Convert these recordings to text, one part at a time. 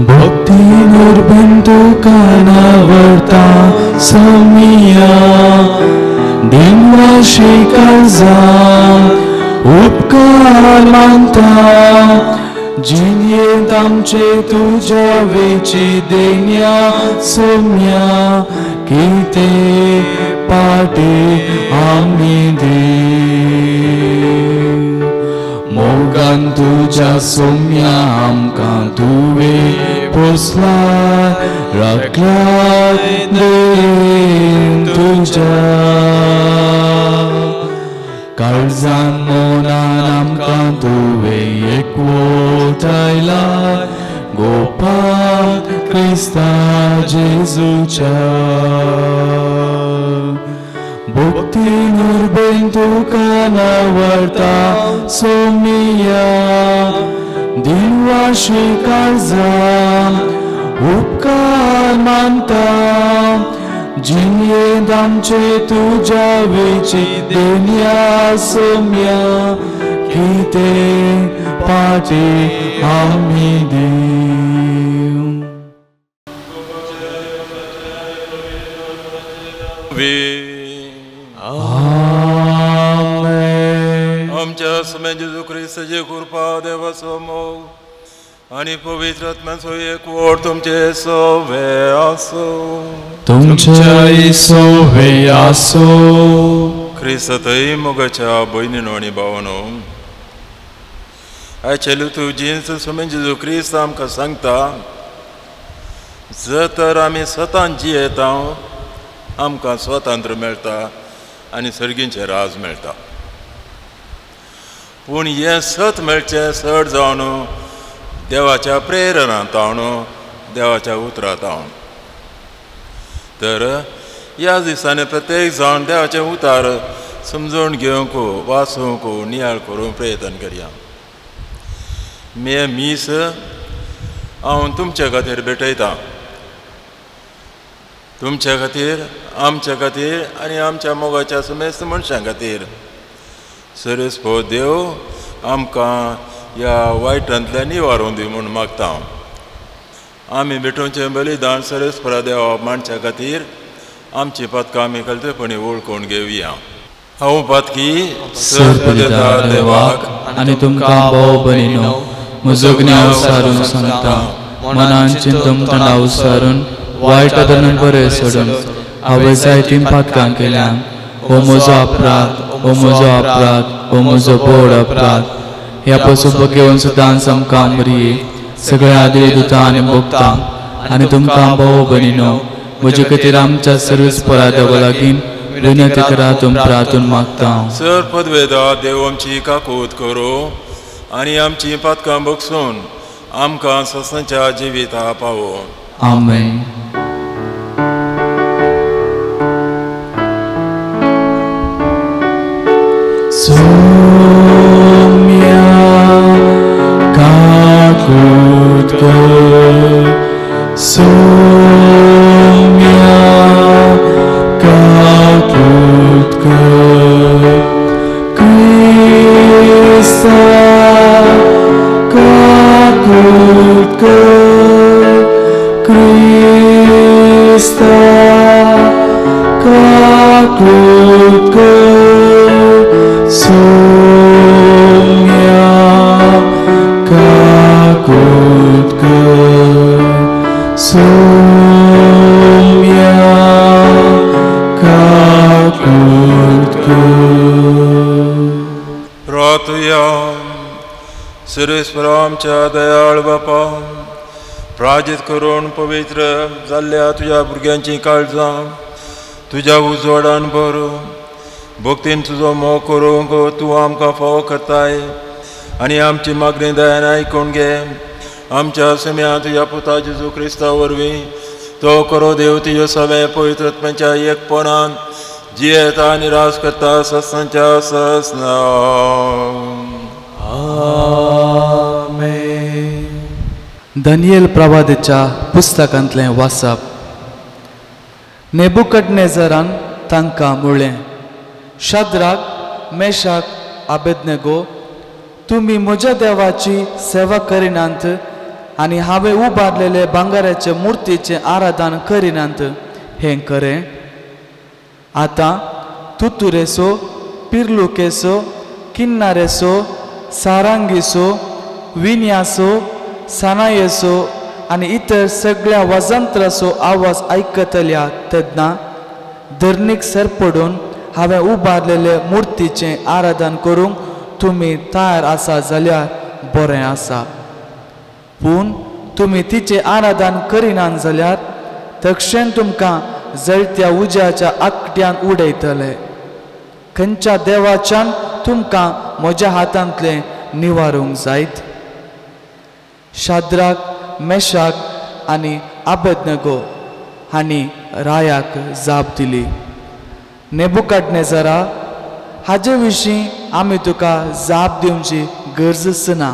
भक्ती निर्बन तुका नावडता सोमिया दिनवाशी काळजान उपकार मानता जिणेंत आमचे तुज्या वेची देण्या सोम्या कितें पाटे आमी दी मोगान तुज्या सोम्या आमकां तुवें पोसला राखला देन तुज्या काळजान मनान आमकां तुवें एकवटायला गोपाल क्रिस्ता जेजूच्या भक्ती निर्बेन तुका नावडता सोमिया दिनवाशी काळजान उपकार मानता जिणेंत आमचे तुज्या वेची देण्या सोम्या कितें पाटे आमी दी. आमेन. आमच्या स्वामी जेजू क्रिस्ताची कृपा देवाचो मोग आनी पवित्र आत्म्याचो एकवट तुमचे सवे आसूं. तुमच्याय सवे आसूं. क्रिस्तांतय मोगाच्या भयणीनो आनी भावानो, आयचे लुतू जिन्स स्वामी जेजू क्रिस्त आमकां सांगता, जर तर आमी स्वतान जियेता आमकां स्वतंत्र मेळटा आनी सर्गींचें राज मेळटा. पूण हें सत मेळचें चड जावन देवाच्या प्रेरणांत जावन देवाच्या उतरांत जावन. तर ह्या दिसांनी प्रत्येक जाण देवाचें उतार समजून घेवंक वाचूंक नियाळ करूंक प्रयत्न करया. मे मीस हांव तुमचे खातीर भेटयतां, तुमच्या खातीर, आमच्या खातीर आनी आमच्या मोगाच्या समेस्त मनशां खातीर. सरेस्पो देव आमकां ह्या वायटांतल्यान निवारून दी म्हूण मागता. आमी भेटोवचें बलिदान सरेस्परा देवा माणच्या खातीर आमची पातकां आमी कल्तेपणी वळखून घेवया. हांव पातकी सरपरिदार देवाक आनी तुमकां भोव बरिनो म्हजो ज्ञाव सारून सांगता, मनान चिंतून तणाव सारून वायट आदरान बरें सोडून हांवें जायतीं पातकां केल्यां. हो म्हजो अपराध, हो म्हजो अपराध, हो म्हजो बोड अपराध. ह्या पसून घेवन सुद्दां आमकां मरये सगळ्या आदली दुतां आनी भोगतां आनी तुमकां भोव बनिनो म्हजे खातीर आमच्या सर्वीस परा देवा लागीं विनंती करा तुम प्रार्थून मागता. सर पदवेदा देव आमची काकूत करूं आनी आमची पातकां बगसून आमकां ससांच्या जिविता पावो. आमेन. सोम्या काकूत कर, सोम्या काकूत कर, क्रिस्ता काकूत कर, क्रिस्ता काकूत कर, सोम्या काकूत कर, सोम्या काकूत कर. प्रार्थुया. सर्वेस्परा आमच्या दयाळ बापा, प्राजित करून पवित्र जाल्ल्या तुज्या भुरग्यांची काळजां तुज्या उजवाडान भर. भक्तीन तुजो मोग करूंक तूं आमकां फावो करताय आनी आमची मागणी दयान आयकून घे. आमच्या सम्या तुज्या पुता जेजू क्रिस्ता वरवीं तो करो देव तुज्यो सगळें पवित्र आत्म्याच्या एकपणान जियेता आनी राज करता सत्सांच्या ससना. आमेन. दानियल प्रवादेच्या पुस्तकांतलें वाचप. नेबुकदनेझरान तांकां म्हळें, शाद्राक, मेशाक, आबेदनेगो, तुमी म्हज्या देवाची सेवा करिनात आनी हांवें उबारलेले भांगराचे मुर्तीचें आराधन करिनात हें खरें. आतां तुतुरेचो, पिर्लुकेचो, किन्नारेचो, सारांगीचो, विन्यासो, सानायेचो आनी इतर सगळ्या वाजंत्राचो आवाज आयकतल्या तेन्ना धरणीक सरपडून हांवें उबारलेले मुर्तीचें आराधन करूंक तुमी तयार आसा जाल्यार बरें आसा. पूण तुमी तिचें आराधन करिनात जाल्यार तक्षण तुमकां जळत्या उज्याच्या आकट्यान उडयतले. खंयच्या देवाच्यान तुमकां म्हज्या हातांतलें निवारूंक जायत? शाद्राक, मेशाक आनी आबेदनगो हांणी रायाक जाप दिली, नेबुकदनेजरा, हाजे विशीं आमी तुका जाप दिवची गरजच ना.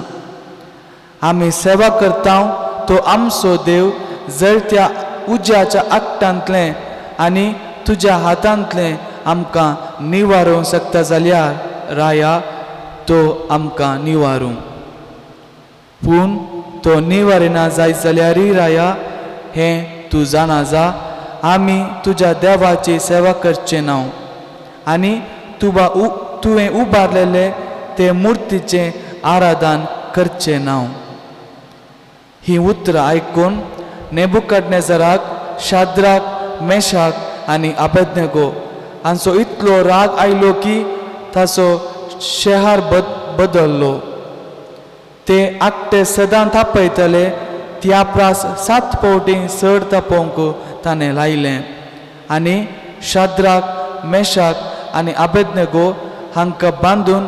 आमी सेवा करता तो आमचो देव जळत्या उज्याच्या आकटांतलें आनी तुज्या हातांतलें आमकां निवारूंक शकता जाल्यार राया तो आमकां निवारूं. पूण तो निवारिना जायत जाल्यारय राया हें तूं जाणा जा, आमी तुज्या देवाची सेवा करचें ना आनी तुवें उबारलेले ते मुर्तीचें आराधन करचें ना. ही उतरां आयकून नेबुकदनेजराक, शाद्राक, मेशाक आनी आबेदनगो हांचो इतलो राग आयलो की ताचो शेहार बदल्लो. ते आकटे सदां तापयतले त्या प्रास 7 फावटी चड तापोवंक ताणें लायलें आनी शाद्राक, मेशाक आनी आबेदनगो हांकां बांदून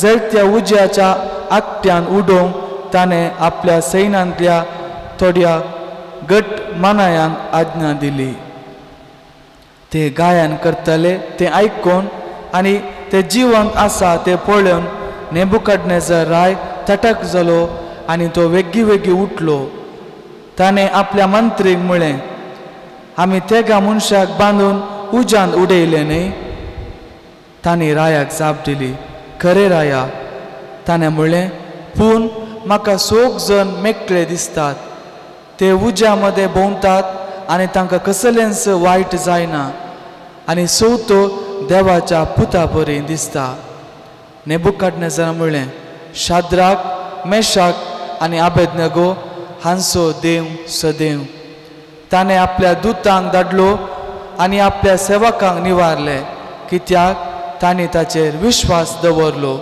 जळत्या उज्याच्या आकट्यान उडोवंक ताणें आपल्या सैन्यांतल्या थोड्या गट मानायांक आज्ञा दिली. ते गायन करताले तें आयकून आनी ते जिवंत आसा तें पळोवन नेबुकदनेजर राय तटक जालो आनी तो वेगीं वेगीं उठलो. ताणें आपल्या मंत्रीक म्हळें, आमी तेगा मनशाक बांदून उज्यांत उडयलें न्हय? तांणी रायाक जाप दिली, खरें राया. ताणें म्हणलें, पूण म्हाका 6 जण मेकळे दिसतात, ते उज्या मदें भोंवतात आनी तांकां कसलेंच वायट जायना आनी चवथो देवाच्या पुता बरी दिसता. नेबुकदनेजरान म्हणलें, शाद्राक, मेशाक आनी आबेदनगो हांचो देव सदेव. ताणें आपल्या दुतांक धाडलो आनी आपल्या सेवकांक निवारले, कित्याक तांणी ताचेर विश्वास दवरलो.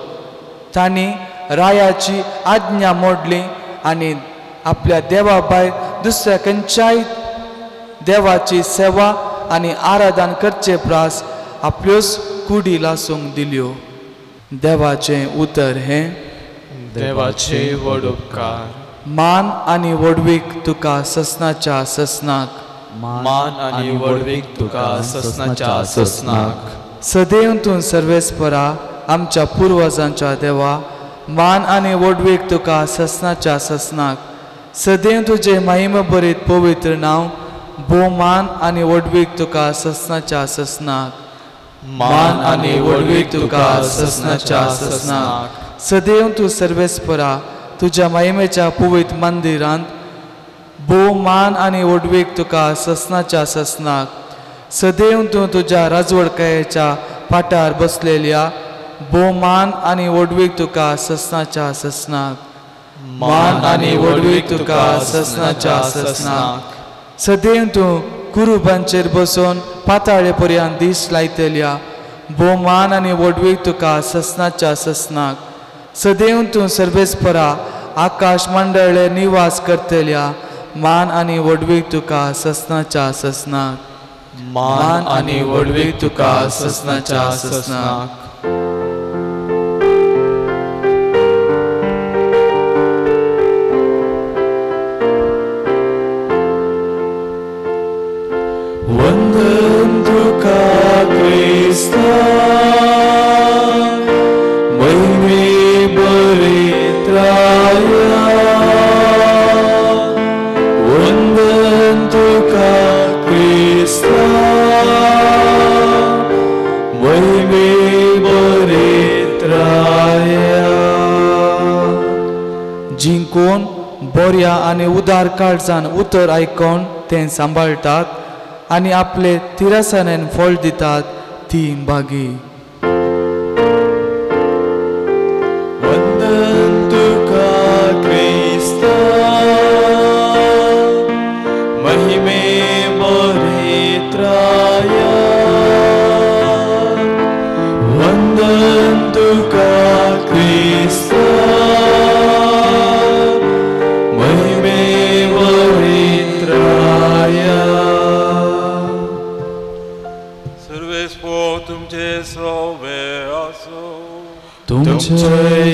तांणी रायाची आज्ञा मोडली आनी आपल्या देवा भायर दुसऱ्या खंयच्याय देवाची सेवा आनी आराधन करचे प्रास आपल्योच कुडी लासूंक दिल्यो. देवाचें उतर हें. देवाचे व्हड उपकार. मान आनी व्हडवीक तुका ससनाच्या ससनाक. मान आनी व्हडवीक तुका ससनाच्या ससनाक. सदैव तूं सर्वेस्परा आमच्या पुर्वजांच्या देवा, मान आनी व्हडवीक तुका ससनाच्या ससनाक. सदैव तुजें महिमा भरीत पवित्र नांव भोवमान आनी व्हडवीक तुका ससनाच्या ससनाक. मान आनी व्हडवीक तुका ससनाच्या ससनाक. सदैव तूं सर्वेस्परा तुज्या महिमेच्या पवित्र मंदिरांत भोवमान आनी व्हडवीक तुका ससनाच्या ससनाक. सदैव तूं तुज्या राजवडकायेच्या पाटार बसलेल्या भोवमान आनी व्हडवीक तुका ससनाच्या ससनाक. मान आनी व्हडवीक तुका ससनाच्या ससनाक. सदैव तूं कुरुबांचेर बसून पाताळे पर्यंत दीस लायतल्या भोवमान आनी व्हडवीक तुका ससनाच्या ससनाक. सदैव तूं सर्वेस्परा आकाश मंडळे निवास करतल्या मान आनी व्हडवीक तुका ससनाच्या ससनाक. मान आनी व्हडवीक तुका ससनाच्या ससनाक. वंदन तुका क्रिस्ता महिमे बरे त्राया, वंदन तुका क्रिस्ता महिमे बऱ्या आनी उदार काळजान उतर आयकोन तें सांबाळटात आनी आपले तिरसनेन फळ दितात ती भागी. वंदन तुका क्रिस्ता महिमे बरेत्राया, वंदन तुका क्रिस्ता महिमे बरेत्राया. सर्वेस्पो तुमचे सोवे आसो, तुमचे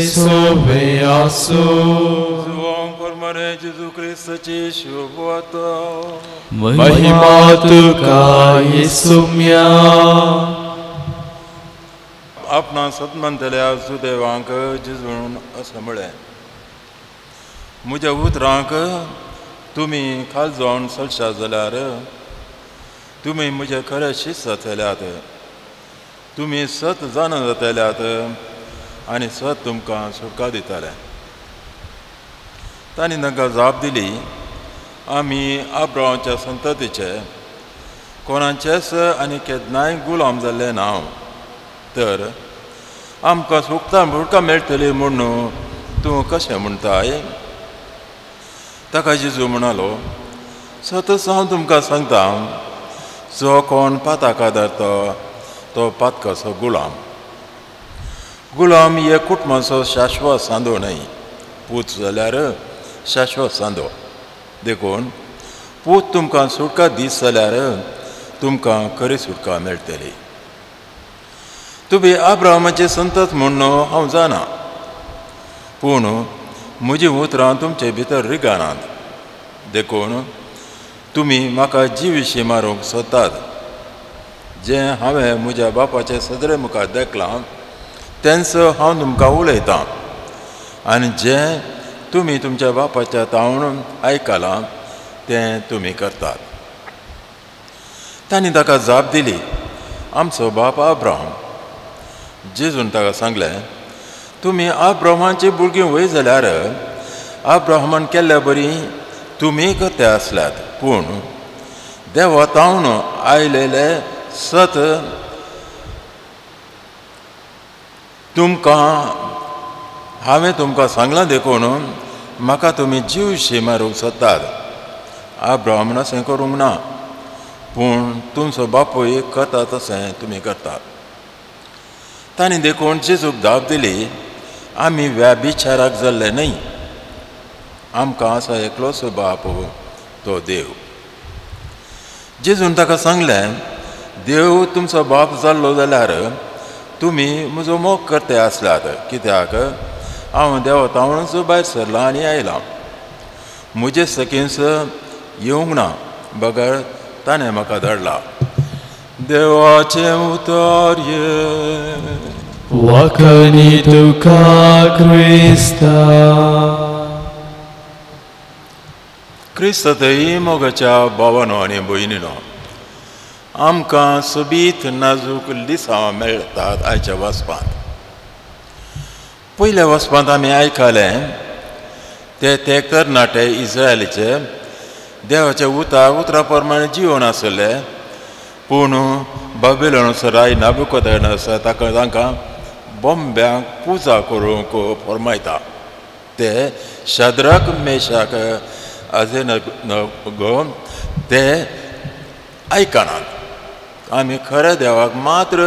सोवे आसो. जुवां परमाने जेजू क्रिस्ताची शुभवार्ता. महिमा तुका येसुम्या. आपणा सतमंतल्या सुदेवांक जेजून अशें म्हळें, म्हज्या उतरांक तुमी खाल जावन चलशात जाल्यार तुमी म्हजे खरे शिस्त जातल्यात, तुमी सत जाणा जातल्यात आनी सत तुमकां सुटका दितलें. तांणी तांकां जाप दिली, आमी आब्रांवाच्या संततीचे कोणाचेच आनी केन्नाय गुलाम जाल्ले ना, तर आमकां सुकता सुटका मेळटली म्हूण तूं कशें म्हणटाय? ताका जेजू म्हणालो, सतच हांव तुमकां सांगता, जो कोण पाताका धरता तो पातकाचो गुलाम. गुलाम हे कुटुंबाचो शाश्वत सांदो न्हय, पूत जाल्यार शाश्वत सांदो. देखून पूत तुमकां सुटका दीस जाल्यार तुमकां खरी सुटका मेळटली. तुमी आब्रामाचे संतत म्हूण हांव जाणा, पूण म्हजीं उतरां तुमचे भितर रिगानात, देखून तुमी म्हाका जिविशी मारूंक सोदतात. जें हांवें म्हज्या बापाचे सदरे मुखार देखलां तेंच हांव तुमकां उलयतां, आनी जें तुमी तुमच्या बापाच्या तावन आयकलां तें तुमी करतात. तांणी ताका जाप दिली, आमचो बाप आब्राम. जेजून ताका सांगलें, तुमी आब्रामाची भुरगीं वय जाल्यार आब्रामान केल्ल्या बरी तुमी करते आसल्यात, पूण देवा तावन आयलेलें सत तुमकां हांवें तुमकां सांगलां, देखून म्हाका तुमी जिवशी मारूंक सोदतात. आब्रामान अशें करूंक ना, पूण तुमचो बापूय करता तशें तुमी करतात. तांणी देखून जेजूक जाप दिली, आमी व्याभिचाराक जाल्ले न्हय, आमकां आसा एकलोच बाप, तो देव. जेजून ताका सांगलें, देव तुमचो बाप जाल्लो जाल्यार तुमी म्हजो मोग करते आसल्यात, कित्याक हांव देवा तावणच भायर सरलां आनी आयलां. म्हजे सखींच येवंक ना, बगर ताणें म्हाका धाडला. देवाचें उतर वखणी तुका क्रिस्ता. क्रिस्त थंय मोगाच्या भावानो आनी भयणीनो, आमकां सोबीत नाजूक लिसांव मेळटात आयच्या वाचपांत. पयल्या वाचपांत आमी आयकलें ते ते तरणाटे इस्रायलीचे देवाच्या उतरा प्रमाणे जिवन आसले, पूण बाबिलोनाचो राय नाबुकोदोनोसर ताका तांकां बॉम्ब्यांक पुजा करूंक फर्मायता. ते शाद्राक मेशाक अबेदनगो ते आयकनात, आमी खऱ्या देवाक मात्र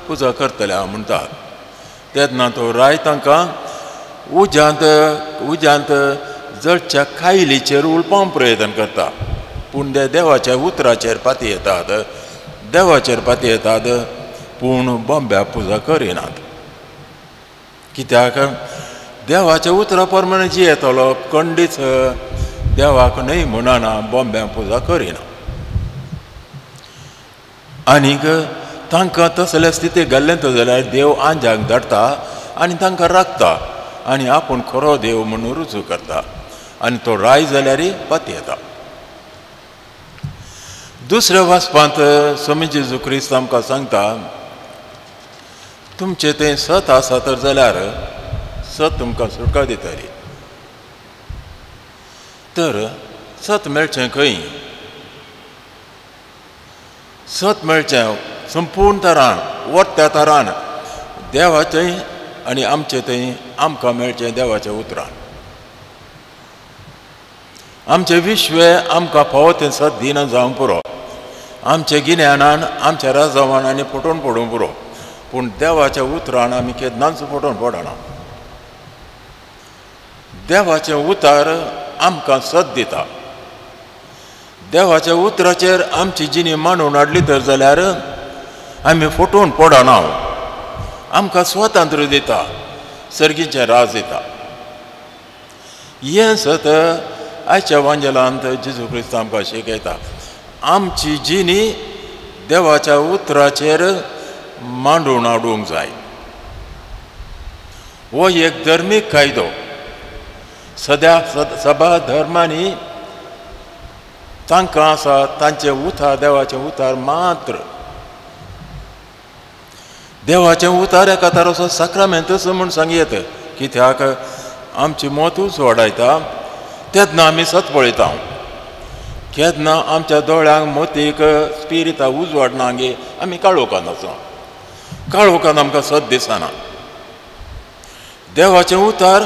पुजा करतले म्हणटात. तेन्ना तो राय तांकां उज्यांत उज्यांत जळच्या कायलीचेर उलपांक प्रयत्न करता, पूण ते देवाच्या उतराचेर पाती येतात, देवाचेर पाती येतात, पूण बॉम्ब्या पुजा करिनात. कित्याक देवाच्या उतरा प्रमाणे जी येतलो कंडीच देवाक न्हय म्हणना, बॉम्ब्या पुजा करिना. आनीक तांकां तसले स्थिती घाल्लें जाल्यार देव आंजाक धाडटा आनी तांकां राखता आनी आपूण खरो देव म्हणून रुजू करता, आनी तो राय जाल्यारय पाती येता. दुसऱ्या वाचपांत स्वामी जेजू क्रिस्त आमकां सांगता, तुमचें तें सत आसा तर जाल्यार सत तुमकां सुटका दितली. तर सत मेळचें खंय? सत मेळचें संपूर्ण तरान, वट्ट्या तरान देवाचें आनी आमचें थंय आमकां मेळचें देवाच्या उतरान. आमचें विश्व आमकां फावो तें सत दिना जावंक पुरो, आमच्या गिन्यानान आमच्या राजावान आनी फटोवन पडूंक पुरो, पूण देवाच्या उतरान आमी केन्नाच फटोवन पडना. देवाचें उतर आमकां सत दिता. देवाच्या उतराचेर आमची जिणी मांडून हाडली तर जाल्यार आमी फटोवन पडना, आमकां स्वातंत्र्य दिता, सर्गीचें राज दिता. हें सत आयच्या वांजेलांत जेजू क्रिस्त आमकां शिकयता. आमची जिणी देवाच्या उतराचेर मांडून हाडूंक जाय. हो एक धर्मीक कायदो. सद्या सभा धर्मांनी तांकां आसा तांचे उतार, देवाचें उतार मात्र. देवाचें उतार एका तराचो साक्रामेंतच म्हूण सांगयेत, कित्याक आमची मतूच वाडयता तेन्ना आमी सत पळयता. केन्ना आमच्या दोळ्यांक मोतीक स्पिरिता उजवाडना गे आमी काळोखान आसा, काळोखान आमकां सत दिसना. देवाचें उतार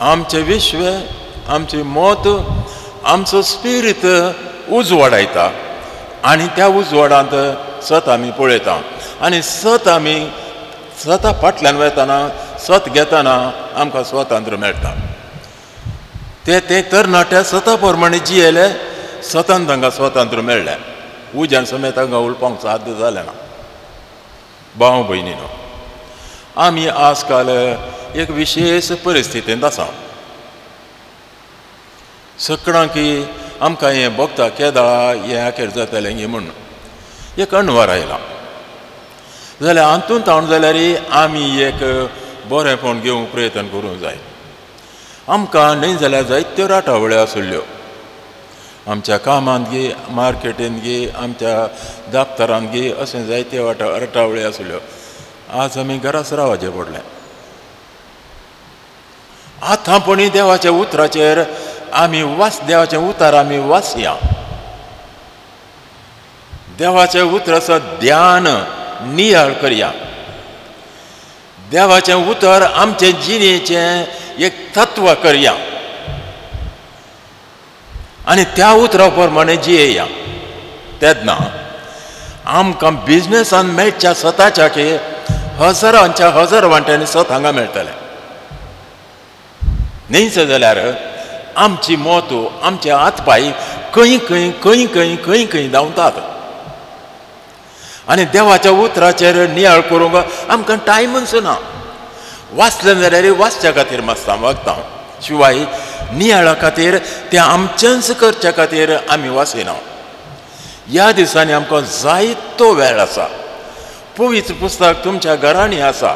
आमचें विश्व, आमचें मत, आमचो स्पिरीत उजवाडायता आनी त्या उजवाडांत सत आमी पळयता आनी सत आमी सता फाटल्यान वतना सत घेतना आमकां स्वातंत्र्य मेळटा. ते ते तरणाट्या सता प्रमाणे जियेले, सतान तांकां स्वातंत्र्य मेळ्ळें. उज्यान समेत तांकां उलोवपाक साध्य जालें ना. भाव भयणीनो, आमी आज काल एक विशेश परिस्थितींत आसा. सगळ्यांकी आमकां हें भोगता केदाळा हें अखेर जातलें गी म्हूण एक अणवार आयला जाल्यार हातूंत तावन जाल्यार आमी एक बरेंपण घेवंक प्रयत्न करूंक जाय. आमकां न्हय जाल्यार जायत्यो राटावळ्यो आशिल्ल्यो आमच्या कामांत गी, मार्केटींत गी, आमच्या दफ्तरांत गी, अशें जायत्यो राटावळ्यो आशिल्ल्यो. आज आमी घराच रावचें पडलें. आतां पणी देवाच्या उतराचेर आमी वास, देवाचें उतर आमी वाचया. देवाच्या उतराचो ध्यान नियाळ करया. देवाचें उतर आमचे जिणेचें एक तत्व करया आनी त्या उतरा प्रमाणे जियेया. तेन्ना आमकां बिजनेसान मेळच्या सताच्या की हजारांच्या हजार वांट्यांनी सत हांगा मेळटलें. न्हय जाल्यार आमची मत, आमचे हात पांय खंय खंय खंय खंय खंय खंय धांवतात आनी देवाच्या उतराचेर नियाळ करूंक आमकां टायमूच ना. वाचलें जाल्यार वाचच्या खातीर मातसा वागता, शिवाय नियाळा खातीर तें आमचेंच करच्या खातीर आमी वाचिना. ह्या दिसांनी आमकां जायतो वेळ आसा. पवित्र पुस्तक तुमच्या घरांनी आसा.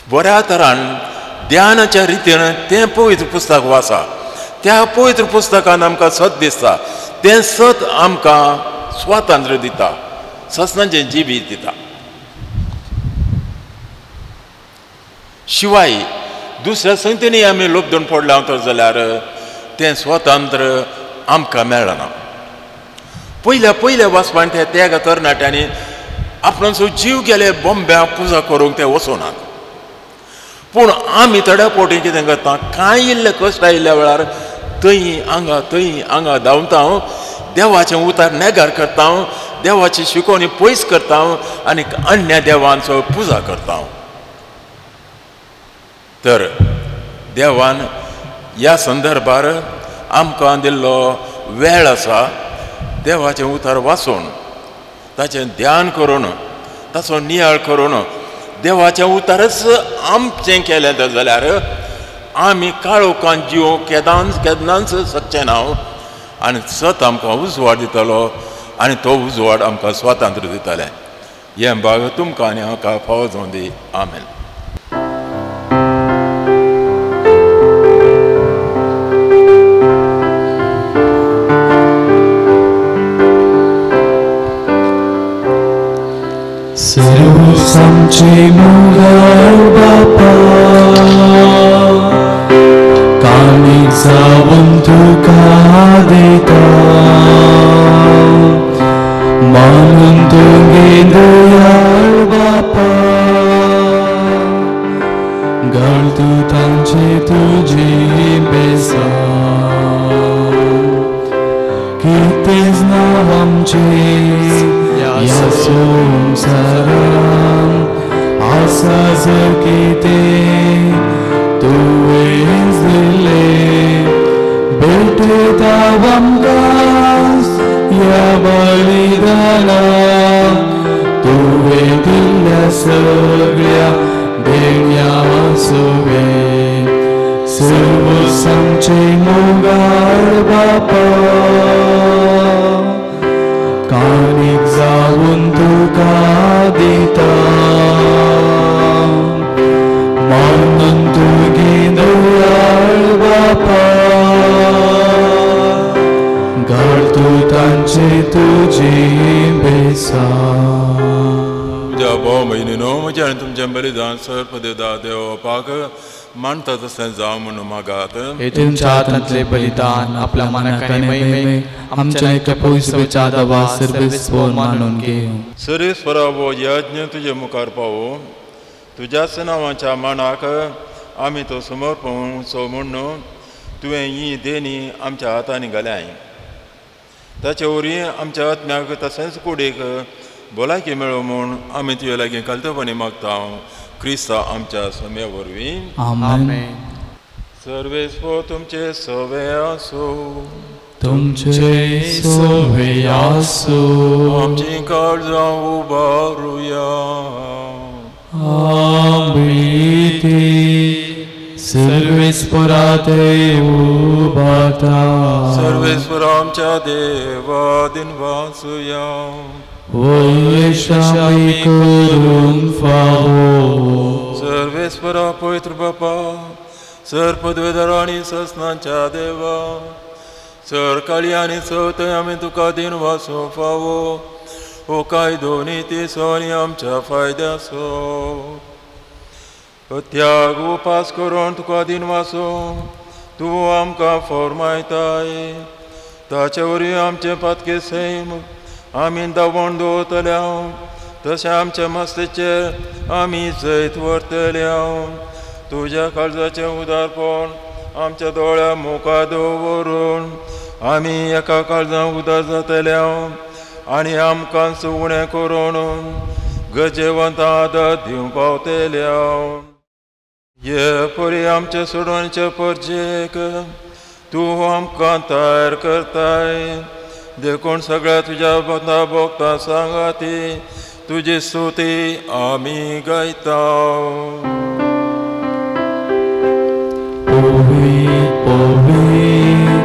बऱ्या तरान ध्यानाच्या रितीन तें पवित्र पुस्तक वाचा. त्या पवित्र पुस्तकान आमकां सत दिसता, तें सत आमकां स्वातंत्र्य दिता, ससनाचें जिवीत दिता. शिवाय दुसऱ्या संगतींनी आमी लोबदून पडल्या तर जाल्यार तें स्वातंत्र्य आमकां मेळना. पयल्या पयल्या वाचपान ते त्या तरणाट्यांनी आपणाचो जीव गेले बॉम्ब्या पुजा करूंक ते वचोनात. पूण आमी थोड्या पोटी कितें करता, कांय इल्ले कश्ट आयिल्ल्या वेळार थंय हांगा थंय हांगा धांवता, देवाचें उतार नेगार करता, देवाची शिकोवणी पयस करता आनी अन्य देवांचो पुजा करता. तर देवान ह्या संदर्भार आमकां दिल्लो वेळ आसा देवाचें उतार वाचून, ताचें ध्यान करून, ताचो नियाळ करून देवाचें उतारच आमचें केलें तर जाल्यार आमी काळोखान जिवंक केदांच केन्नाच शकचें ना आनी सत आमकां उजवाड दितलो आनी तो उजवाड आमकां स्वातंत्र्य दितलें. हें भाग तुमकां आनी म्हाका फावो जावं दी. आमेन. आमचे मुगार बापा, काणीक जावन तुका दिता मानून तुगे दयाळ बापा घाल तूं तांचे तुजी बेसा कितेंच ना आमचें ह्या संवसारान आसा जर कितें तुवेंच दिलें भेटयता आमकां ह्या बलिदानाक तुवें दिल्ल्या सगळ्या देण्या सुवें सर्व सांगचें मोगाळ बापा काणीक जावन तुका दिता मानून तुगे दयाळ बापा घाल तूं तांचे तुजी बेसा. तुज्या भाव भयणीनो म्हजें आनी तुमचें बलिदान सर्पदेवता देवपाक मानता तसलें जावं म्हूण मागात. हे तुमच्या हातांतलें बलिदान आपल्या मनाक आनी महिमेक आमच्या एका पयसुच्या दवा सर्वेस्पर मानून घेवं. सर्वेस्परा हो यज्ञ तुजे मुखार पावो तुज्याच नांवाच्या मानाक आमी तो समर्पणचो म्हूण तुवें ही देणी आमच्या हातांनी घाल्याय. ताचे वरवीं आमच्या आत्म्याक तशेंच कुडीक भलायकी मेळो म्हूण आमी तुजे लागीं कालतपणी मागता क्रिस्ता आमच्या सम्या वरवीं. आमेन. सर्वेस्पर तुमचे सवे आसूं. तुमचे सवे आसूं. आमची काळजां उबारुया. आमी ती सर्वेस्परा ते उबारता. सर्वेस्पर आमच्या देवा दिनवासुया. वयशामी करून फावो. सर्वेस्परा पवित्र बापा सर पदवेदार आनी ससनाच्या देवा सर काळी आनी चवथय आमी तुका दिनवासूं फावो. हो कायदो नितीचो आनी आमच्या फायद्याचो त्याग उपास करून तुका दिनवासूं तूं आमकां फॉर्मायताय. ताचे वरवीं आमचें पातके सैम आमी दावण दवरतल्या तशें आमच्या मस्तेचेर आमी जैत व्हरतल्या. तुज्या काळजाचें उदारपण आमच्या दोळ्या मुखार दवरून आमी एका काळजान उदार जातल्या आनी आमकां उणें करून गरजेवंत आदार दिवंक पावतल्या. हे परी आमच्या सोडवणेचे परजेक तूं आमकां तयार करताय. देखून सगळ्या तुज्या बंदा भोगता सांगाती तुजी स्तुती आमी गायता. पवित्र पवित्र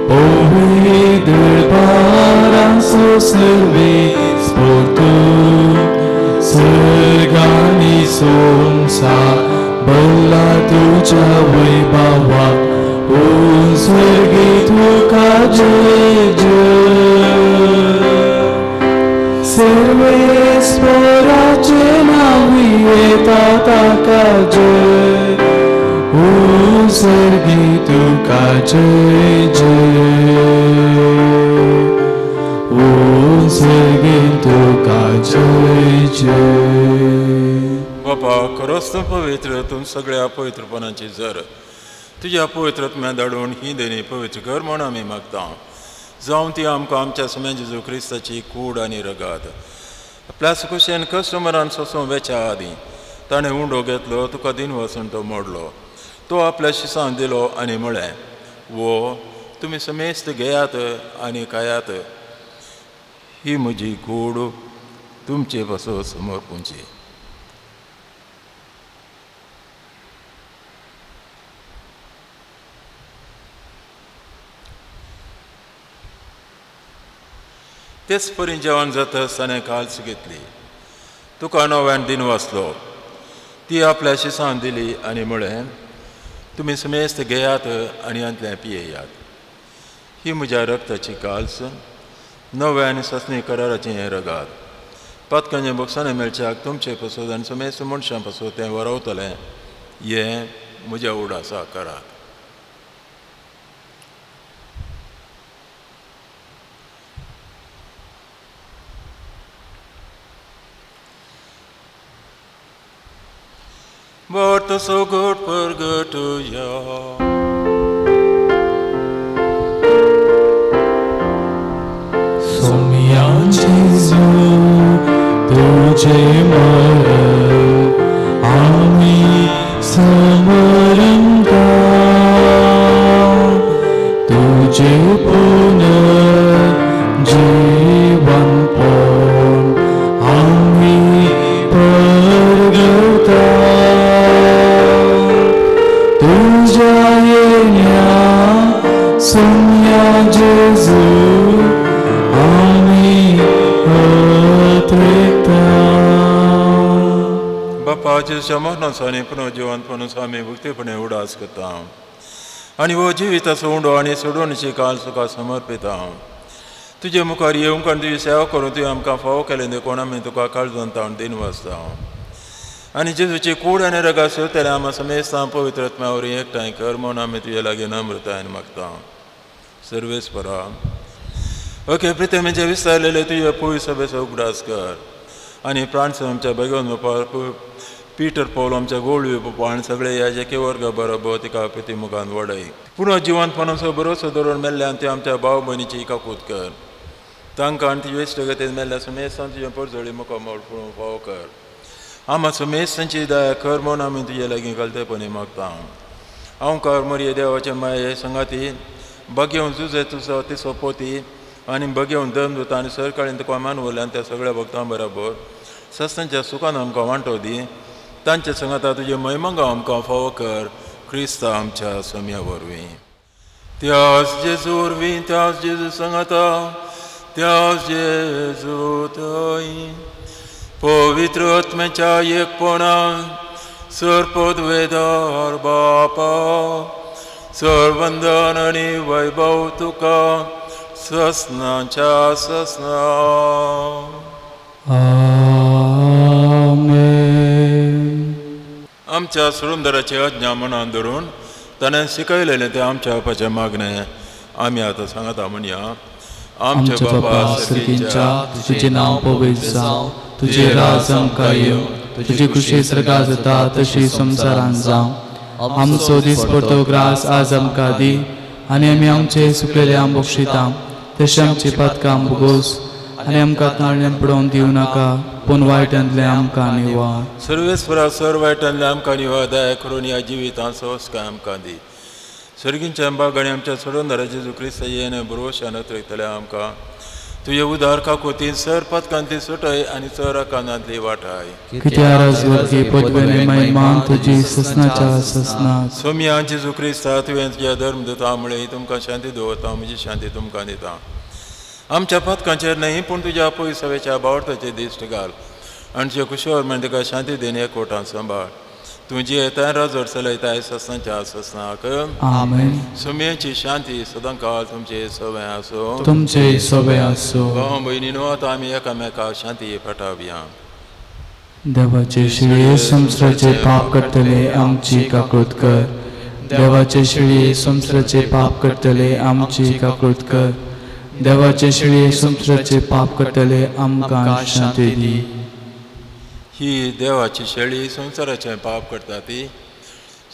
पवित्र पारांसो सर्वेस्पर तूं सर्गांनी संवसार भरला तुज्या वैभवाक स्वर्गी तुका जय जय. सर्वेस्पराचें नांव येता ताका जय स्वर्गी तुका जय जय स्वर्गी तुका जय जय. बापा खरोच तूं पवित्र तूं सगळ्या पवित्रपणाची जर तुज्या पवित्र आत्म्या धाडून ही देणी पवित्र कर म्हूण आमी मागता. जावं ती आमकां आमच्या सम्या जेजू क्रिस्ताची कूड आनी रगात. आपल्या कुशेन कस्टमरान सोसूं वेच्या आदीं ताणें उंडो घेतलो तुका दिन वचून तो मोडलो. तो आपल्या शिसांक दिलो आनी म्हळें वो तुमी समेस्त घेयात आनी खायात. ही म्हजी कूड तुमचे पासून समर्पूंची. तेच परी जेवण जातच ताणें काल्स घेतली तुका नव्यान दिन वाचलो ती आपल्या शिसांक दिली आनी म्हळें तुमी समेस्त घेयात आनी हांतलें पियेयात. ही म्हज्या रक्ताची काल्स नव्या आनी सासणी कराराचें हें रगात. पातकांचें भोगसाणें मेळच्याक तुमचे पासत आनी समेस्त मनशां पासत तें वरवतलें हें म्हज्या उडासा करात. वार्त सगट परगटया. सोम्या जेजू तुझे मरण आमी समरंता, तुझे पुनर्जीवनपण आमी परगता. तुझ्या येण्या सोम्या जेजू आमी अत्रेता. बापा जेजूच्या मरणाचो आनी पुनर्जिवंतपणाचो आमी भक्तीपणे उडास करता आनी हो जिविताचो उंडो आनी सोडवणीची काल तुका समर्पिता. तुजे मुखार येवंक आनी तुजी सेवा करून तुवें आमकां फावो केलें देखून आमी तुका काळजान तावन दिन वाचता. आनी जेजूची कूड आनी रगात सेवतले आमा समेस्तां पवित्र आत्म्या वरवीं एकठांय कर म्हूण आमी तुजे लागीं नम्रतायेन मागता. सर्वेस्परा ओके प्रितमेचे विस्तारलेले तुजे पवित्र सभेचो उगडास कर आनी प्राण आमच्या भगवान बापा पीटर पौल आमच्या गोळवी पप्पा आनी सगळे याजकी वर्ग बरोबर तिका प्रतिमुखान वाडय. पुनः जिवंतपणाचो बरोसो धरून मेल्ल्यान ते आमच्या भाव भयणीची काकूत कर. तांकां आनी तुजे इश्टगतीन मेल्ल्या समेस्तान तुजें परजळी मुखामळ पळोवंक फावो कर. आमा समेस्तांची दया कर म्हूण आमी तुजे लागीं घालतेपणी मागता. हांव मरिये देवाचे माये संगाती बगेवन जुजे तुजो तिसो पोती आनी बगेवन धर्मदूत आनी सरकाळीन तुका मानवले आनी त्या सगळ्या भक्तां बरोबर सस्तांच्या सुखान आमकां वांटो दी. तांचे संगाता तुजे महिमंगां आमकां फावो कर क्रिस्ता आमच्या सम्या वरवीं. त्यास जेजू वरवीं, त्यास जेजू संगाता, त्यास जेजू थंय पवित्र आत्म्याच्या एकपणान सर्पद्वेदार बापा सर्वंदन आनी वैभव तुका ससनाच्या ससना. आमेन. आमच्या सुरुंदराचे आज्ञा मनान धरून ताणें शिकयलेलें तें आमच्या बापाचें मागणें आमी आतां सांगता म्हणया. आमच्या बापा सर्गींच्या, तुजें नांव पवित्र जावं, तुजें राज आमकां येवं, तुजी खुशी सर्गां जाता तशी संवसारांत जावं. आमचो दिसपडतो ग्रास आज आमकां दी आनी आमी आमचे सुकलेले बक्षिता तशें आमची पातकां भोगोस आनी आमकां ताळण्यान पडोवन दिवं नाका, पूण वायटांतलें आमकां निवार. सर्वेस्परा सर वायटांतलें आमकां निवार दया करून ह्या जिवितांत संस्कार आमकां दी. सर्गींच्या बागांनी आमच्या सोडून जेजू क्रिस्त येणे भरवशान अतरेकतले आमकां तुजे उदार काकोतीन सर पातकांतली सुटय आनी सर कानांतली वाटाय. तुजी ससनाच्या ससना. सोम्या जेजू क्रिस्ता तुवें तुज्या धर्म दिता मुळे तुमकां शांती दवरता, म्हजी शांती तुमकां दिता. आमच्या पातकांचेर न्हय पूण तुज्या पयसवेच्या बावडताचेर दिश्ट घाल आनी तुज्या कुशीवर म्हण तुका शांती देणे एकवटान सांबाळ. तुजी येताय राजवट चलयताय ससनाच्या ससनाक. आमेन. सुम्याची शांती सदांकाळ तुमचे सवय आसो. तुमचे सवय आसो. भाव भयणीनो आतां आमी एकामेका शांती पठावया. देवाचे शिळये संवसाराचे पाप करतले आमची काकूत कर. देवाचे शिळये संवसाराचे पाप करतले आमची काकूत कर. देवाचे शिळये संवसाराचे पाप करतले आमकां शांती दी. ही देवाची शेळी संवसाराचें पाप करता ती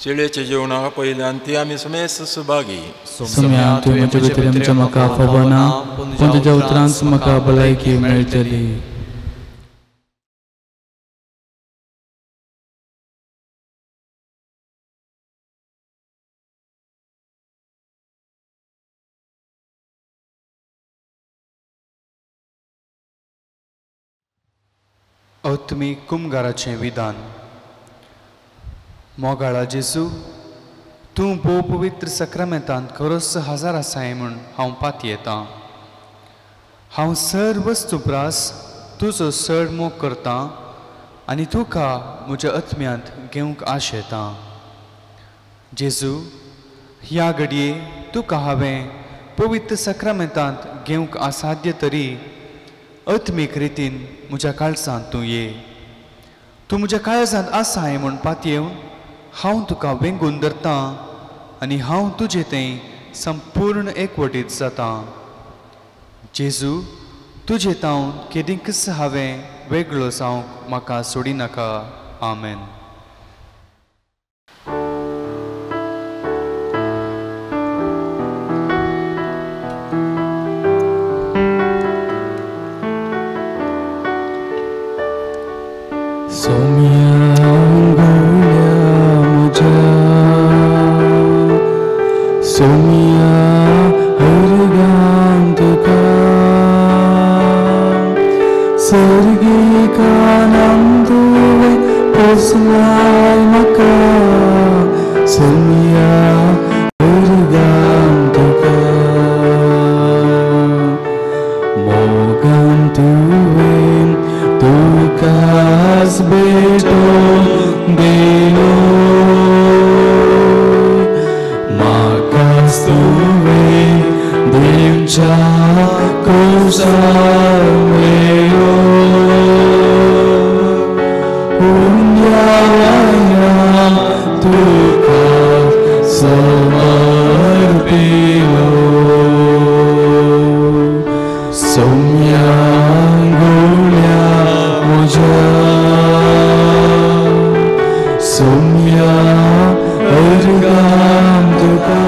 शेळयेच्या जेवणा पयल्यान ती आमी समेस्त सुभागी. सोम्या तुवें म्हजे भितर आमच्या म्हाका फावना, पूण तुज्या उतरांच म्हाका भलायकी मेळटली. आत्मीक कुमगाराचें विधान. मोगाळा जेजू, तूं भोव पवित्र सक्रामेंतांत खरोच हजार आसाय म्हूण हांव पातयेतां. हांव सर वस्तू प्रास तुजो चड मोग करतां आनी तुका म्हज्या आत्म्यांत घेवंक आशेतां. जेजू, ह्या घडये तुका हांवें पवित्र सक्रामेंतांत घेवंक असाध्य तरी आत्मीक रितीन म्हज्या काळजांत तूं ये. तूं म्हज्या काळजांत आसाय म्हूण पातयेवन हांव तुका वेंगून धरतां आनी हांव तुजे थंय संपूर्ण एकवटीत जातां. जेजू, तुजे तावन केदींकच हांवें वेगळो जावंक म्हाका सोडिनाका. आमेन. सोम्या गोळ्या म्हज्या सोम्या हरगान तुका सर्गीकानाम तुवें पोसलाय म्हाका सोम्या हरगान तुका मोगान तुवें तुकाच भेटोवन दिलो म्हाकाच तुवें दिवच्या कुर्सार मेळ्ळो उंड्या तुका समर्पिलो सोम्या गोळ्या म्हज्या सोम्या अर्गान तुका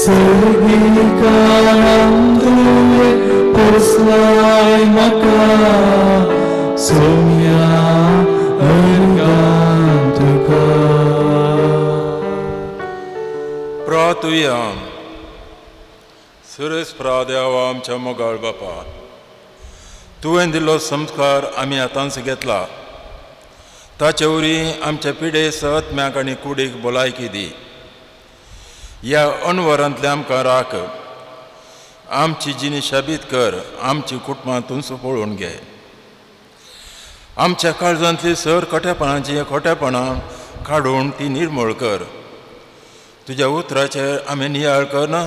सर्गीकानाम तुवें पोसलाय म्हाका सोम्या अर्गान तुका. प्रातुया. सुरेश प्रा देवा आमच्या मोगाळ बापा, तुवें दिल्लो संस्कार आमी आतांच घेतला. ताचे वरवीं आमच्या पिडे आत्म्याक आनी कुडीक भलायकी दी. ह्या अणवरांतले आमकां राख. आमची जिणी शाबीत कर. आमची कुटुंबां तूंच पळोवन घे. आमच्या काळजांतली सर खोटेपणाची खोटेपणां काडून ती निर्मूळ कर. तुज्या उतराचेर आमी नियाळ करना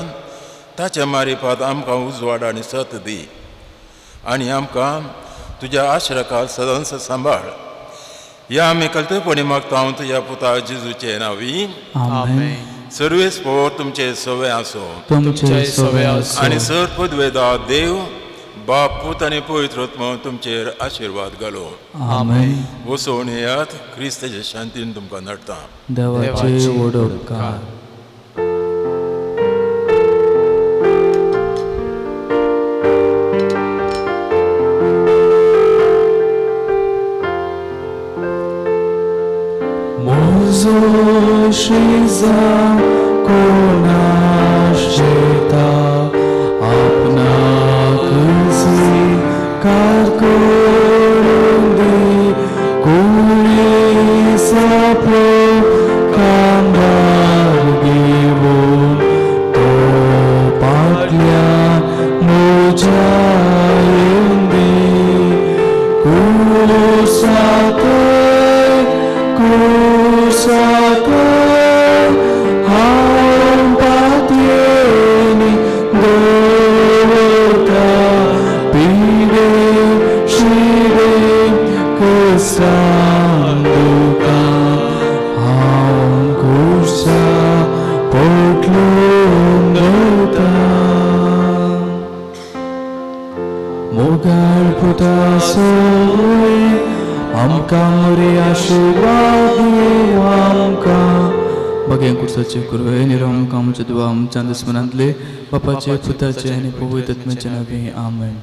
ताच्या मारिफात आमकां उजवाड आनी सत दी आनी आमकां तुज्या आश्रकात सदांच सांबाळ. ह्या आमी कल्तेपणी मागता हांव तुज्या पुता जेजूचे नांवी. आमेन. सर्वेस पोर तुमचे सवे आसो तुमचे सवे आसो आनी सर पदवेदा देव बाप पूत आनी पवित्र आत्मो तुमचेर आशिर्वाद घालो. आमेन. वसोवन येयात. क्रिस्ताचे शांतीन तुमकां नडटा. देवाचे व्हड उपकार. म्हजो शेजा कोणाशेता आपणाक स्वीकार करून दी कुळी सापलो कांदार घेवन तो पाटल्या म्हज्या येवन दी कुळसाक कुळसाक हांव पातयेनी दवरता पिडे शिरे कसान तुका हांव कुर्सा पोटलून दवरता. मोगाळ पुता सोय आमकां मोरे आशिर्वाद दिवं आमकां. बघें कुर्साचे कुरवे निरो आमकां आमच्या देवा आमच्या दुस्मनांतले बापाचे पुताचे आनी पवित्र आत्म्याचे नांवी. आमेन.